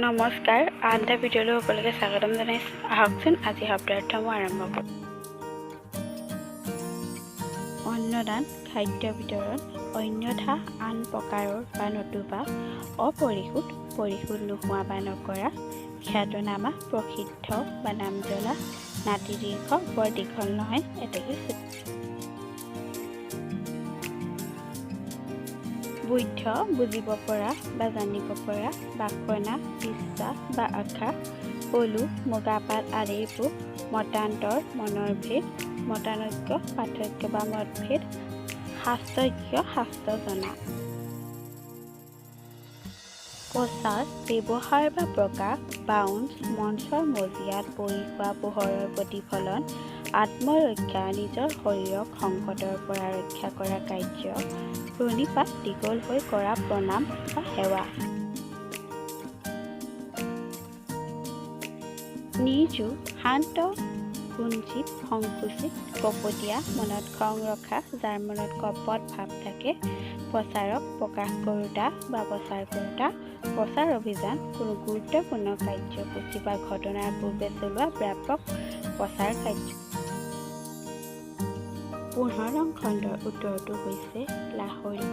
নমস্কাৰ, আন এটা ভিডিঅ'লৈ সকলোকে স্বাগতম জনাইছোঁ। আহকচোন, আজি শব্দাৰ্থসমূহ আৰম্ভ কৰোঁ। অন্নদান, খাদ্য বিতৰণ, অন্যথা আন প্ৰকাৰৰ বা নতুবা, অপৰিশোধ, পৰিশোধ নোহোৱা বা নকৰা, খ্যাতনামা, প্ৰসিদ্ধ বা নামজ্বলা, নাতিদীৰ্ঘ, বৰ দীঘল নহয়, এতেকে চুটি। বুদ্ধ, বুজিব পৰা বা জানিব পৰা, বাসনা, ইচ্ছা বা আশা, পলু, মুগাপাট আদিৰ পোক, মতান্তৰ, মনৰ ভেদ, মতানৈক্য, পাৰ্থক্য বা মতভেদ, শাস্ত্ৰজ্ঞ, শাস্ত্ৰ জনা। প্ৰচাৰ, ব্যৱহাৰ বা প্ৰকাশ, বাউন্স, মঞ্চৰ মজিয়াত পৰি হোৱা পোহৰৰ প্ৰতিফলন, আত্মৰক্ষা, নিজৰ শৰীৰক সংকটৰ পৰা ৰক্ষা কৰা কাৰ্য, প্ৰণিপাত, দীঘল হৈ কৰা প্ৰণাম বা সেৱা। নিৰ্জু, শান্ত, কুঞ্চিত, সংকুচিত, কপটীয়া, মনত খং ৰখা, যাৰ মনত কপট ভাৱ থাকে, প্ৰচাৰক, প্ৰকাশ কৰোঁতা বা প্ৰচাৰ কৰোঁতা, প্ৰচাৰ অভিযান, কোনো গুৰুত্বপূৰ্ণ কাৰ্যসূচী বা ঘটনাৰ পূৰ্বে চলোৱা ব্যাপক প্ৰচাৰ কাৰ্য। 15 নং খণ্ডৰ উত্তৰটো হৈছে লাহৰী।